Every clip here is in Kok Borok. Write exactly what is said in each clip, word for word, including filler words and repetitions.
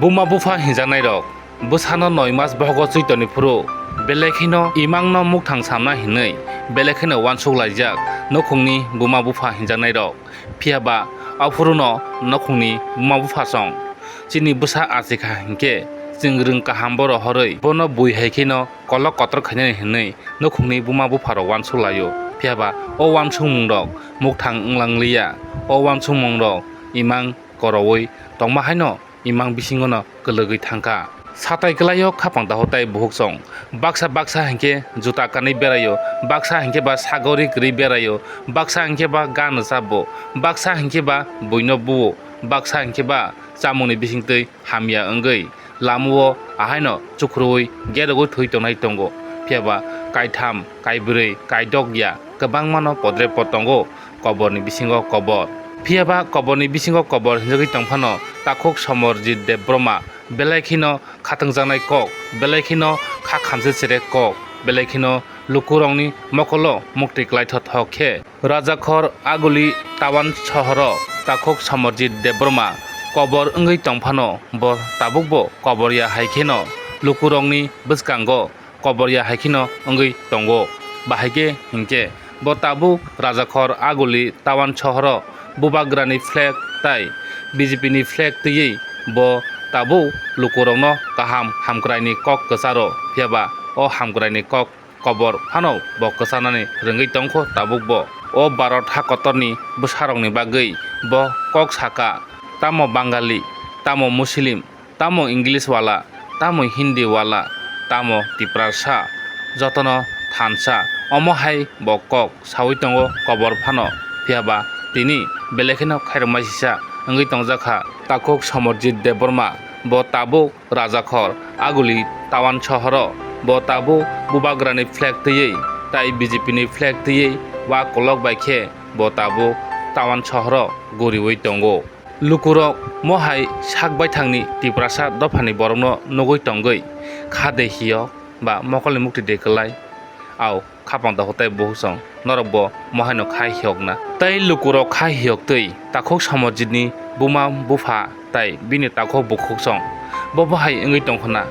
Buma bupha hinjaknairok bwsano noi mas bohogo chwi toni phuru, belai kheno imangno mukthang samna hinwi belai kheno uansuk laijak nukhungni buma bupha hinjaknairok. Phiya ba aphuruno nukhungni buma bupha song chini bwsa achikha hinkhe chwng rwng kaham borok horwi bono bui hai kheno kolok kotor khainani hinwi nukhungni buma bupharok uansuk laio. Phiya ba o uansukmungrok mukthang wnglang liya. O uansukmungrok imang koroui tongma haino imang bisingono kwlwgwi thangkha. Satai kwlaio khapang dahotai buhuksong. Baksa baksa hinkhe juta kanwi beraio, baksa hinkhe ba sagori kwrwi beraio, baksa hinkhe ba gana chabo, baksa hinkhe ba buino buo, baksa hinkhe ba chamungni bisingtwi hamya wngwi lamao ahaino chukhurui gerogwi thwi tongnai tongo. Phiya ba kaitham, kaibrwi, kaidok ya kwbangmano podre pod tongo koborni bisingo kobor. Phiya ba koborni bisingo kobor hinjagwi tongphano takhuk Somorjit Debbarma belai kheno khatungjaknai kok, belai kheno kha khamse sere kok, belai kheno lukurokni mokolo mukti kwlai thotho khe Rajakhor Aguli Tawan sohoro takhuk Somorjit Debbarma kobor wngwi tongphano bo tabukbo kobor ya hai kheno lukurokni bwskango kobor ya hai kheno wngwi tongo. Bahai khe hinkhe bo tabuk Rajakhor Aguli Tawan sohoro Bubagrani flag tai B J P ni flag twiwi bo tabuk lukurokno kaham hamkraini kok kwcharo, phiya ba o hamkraini kok kobor phano bo kwchanani rwngwi tongkho tabukbo. O Bharat ha kotorni bwsarokni bagwi bo kok saka, tamo Bangali, tamo Muslim, tamo English wala, tamo Hindi wala, tamo Tiprasa, jotono thansa, omo hai bo kok saui tongo kobor phano. Phiya ba tini belai kheno khairokma sisa wngwi tongjakha takhuk Somorjit Debbarma, bo tabuk Rajakhor Aguli Tawan sohoro bo tabuk Bubagrani flag twiwi tai B J P ni flag twiwi wa kolok bai khe bo tabuk Tawan sohoro guriui tongo. Lukurok mohai sak baithangni Tiprasa dophani borokno nugui tongwi kha de hiyok ba mokolni mukti de kwlai. Au khapang dahotai buhuksong, norokbo mohaino khai hiyokna. Tai lukurok khai hiyok twi takhuk Somorjitni buma bupha tai bini takhuk bukhuksong bo bahai wngwi tongkhwna.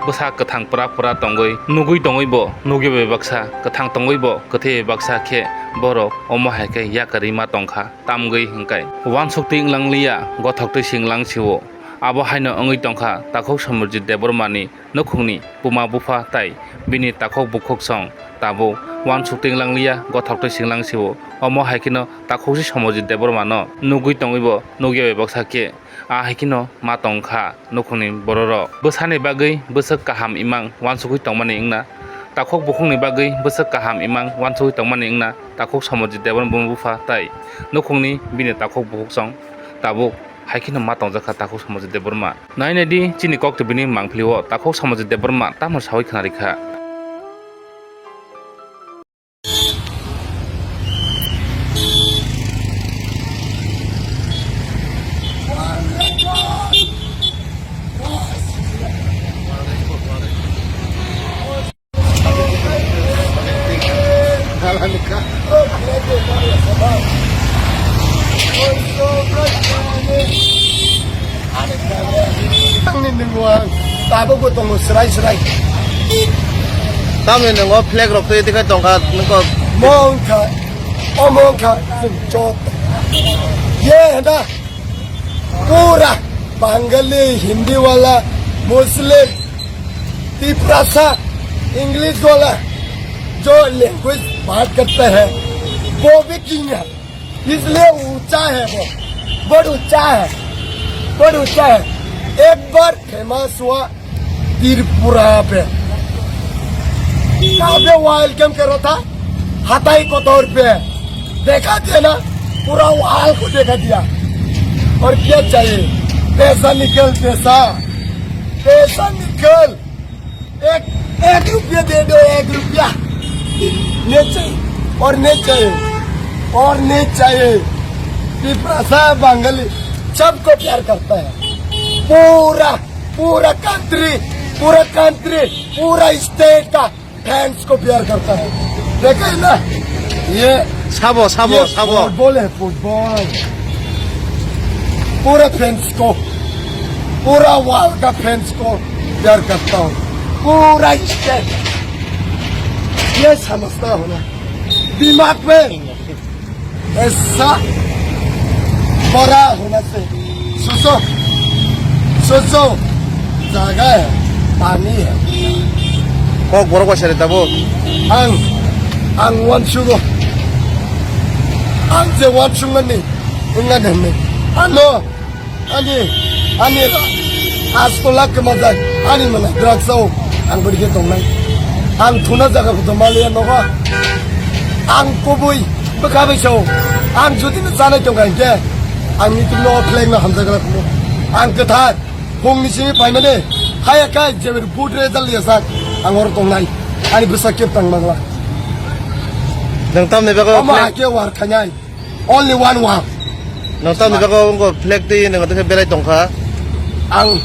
Bwsa kwthang pura pura tongwi nugui tongwibo nugya bai baksa, kwthang tongwibo kwthwi bai baksa khe borok omo hai khe yakarwi ma tongkha. Tamgwi hwnkhe uansuk twi wnglang liya, gothok twi singlang sio. Abo haino wngwi tongkha takhuk Somorjit Debbarmani nukhungni buma bupha tai bini takhuk bukhuksong tabuk uansuk twi wnglang liya, gothok twi singlang sio. Omo hai kheno takhuk si Somorjit Debbarmano nugui tongwibo nugya bai baksa khe, a hai kheno ma tongkha nukhungni bororok. Bwsani bagwi bwswk kaham imang uansugwi tongmani wngna, takhuk bukhukni bagwi bwswk kaham imang uansugwi tongmani wngna, takhuk Somorjit Debbarma buma bupha tai nukhungni bini takhuk bukhuksong tabuk hai kheno ma tongjakha takhuk Somorjit Debbarma. Nai nai di chini kok twi bini mangpili o takhuk Somorjit Debbarma tamo saui khna rikha. Ani nungwang tabukbo tongo srai srai. Tamni nungo flag rok twi twi khai tongkha nungkha. Mo wngkha, omo wngkha, chwng chot. Ye hwnda, pura Bangali, Hindi wala, Muslim, Tiprasa, English wala, jo language baat karta hai, wo bhi king hai. इसलिए ऊंचा है वो, बहुत ऊंचा है, बहुत ऊंचा है। एक बार फेमस हुआ त्रिपुरा पे, कहाँ पे वेलकम कर रहा था? हताई कोतवार पे। देखा दिया ना, पूरा वर्ल्ड को देखा दिया। और क्या चाहिए? पैसा निकल, पैसा, पैसा निकल। एक, एक रुपया दे दो, एक रुपया। नहीं चाहिए, और नहीं चाहिए, और नहीं चाहिए। तिपरासा, बंगाली, सबको प्यार करता है। पूरा, पूरा कंट्री, पूरा कंट्री, पूरा स्टेट का फैंस को प्यार करता है। देखा है ना? ये, Sabo, sabo, ये sabo. फुटबॉल है, फुटबॉल। पूरा फैंस को पूरा वर्ल्ड का फैंस को प्यार करता हूँ, पूरा स्टेट। ये समझता हो ना, दिमाग में ऐसा बड़ा होना से सोचो, सोचो, जगह है, पानी है। Kok borok bai sari tabuk. Ang, ang uansukgo. Ang je uansukmani, wngna hwnwi. Ano, ani, ani asto lakh kwmajak, ani mwnai drugs o, ang bwrwi khe tongnai. Ang thuna jaga kotor maliya nogo. Ang kubui bwkha bai sao. Ang jodi no chanai tongkha hinkhe, ang nitwino khlaina hamjakla kumo. Ang kwthar. Phungni simi phaimani, haya khai jebel vote result liya sak, ang oro tongnai, ani bwsa kep tang mangla. Nwng tamni bagwi omo flag, hakhe war khainai, only one war. Nwng tamni bagwi wngkha flag twi nwng tongkhe belai tongkha. Ang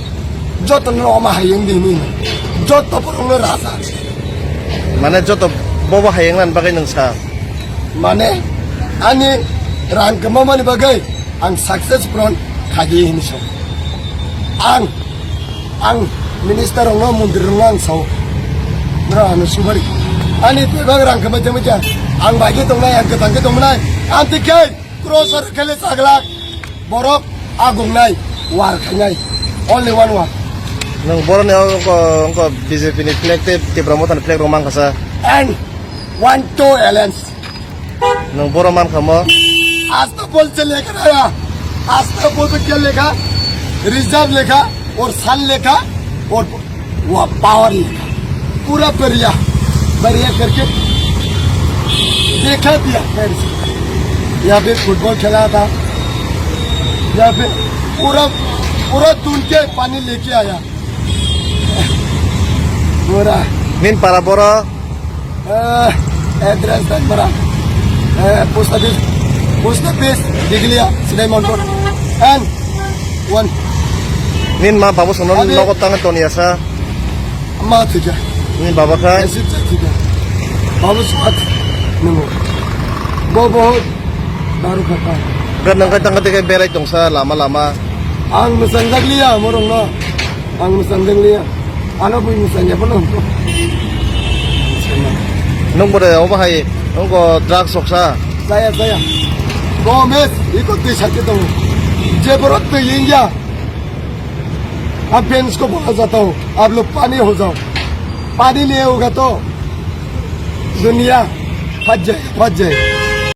jotono omo hayung di hinwi, joto borokno raja. Mane joto bobo hayung nani bagwi nwng sa? Mane ani rang kwmamani bagwi ang success puron khaidi hinwi sao. Ang, ang minister rokno, montri rokno ang sao. Bro, ano subari. Ani bebak rang kwmai tongmai kha. Ang bai khe tongnai, ang kwthang khe tongmai. Ang tikhe cross or khele chaglak. Borok agungnai, war khainai. Only one war. Nwng boroni wngkha, wngkha B J P ni flag tei Tipra Motha ni flag rok mankha sa. And one two alliance. Nwng boro mankha mo? Asta bolche lekha raya. Asta bolche kya lekha? Reserve lekha aur sun lekha aur wa power lekha. Pura bariya, bariya karke dekha diya. Yahan pe football khela tha. Yahan pe pura, pura dunke pani lekha aya. Pura. Nini para boro? Eh, address dan bara. Eh, post office, post office, Diglia, Sidai Monpur. And one. Nini ma babu sono nogo tang toni asa. Ma thika. Nini baba kha? Esi thika. Babu sat. Nungo. Bo bahut daru khata. Gan nang kai tang kai berai tongsa lama lama. Ang mwchang jak liya, morong no. Ang mwchang jak liya. Ano bui mwchang ya bono. Nwng bore obo hai nwng drugs soksa. Jaya, jaya. Bo mes, iko twi sakhe tongo. Je borok twi yengya. Ab fans ko bola jata ho. Ab log pani ho jao. Pani liye hoga to duniya phat jai, phat jai.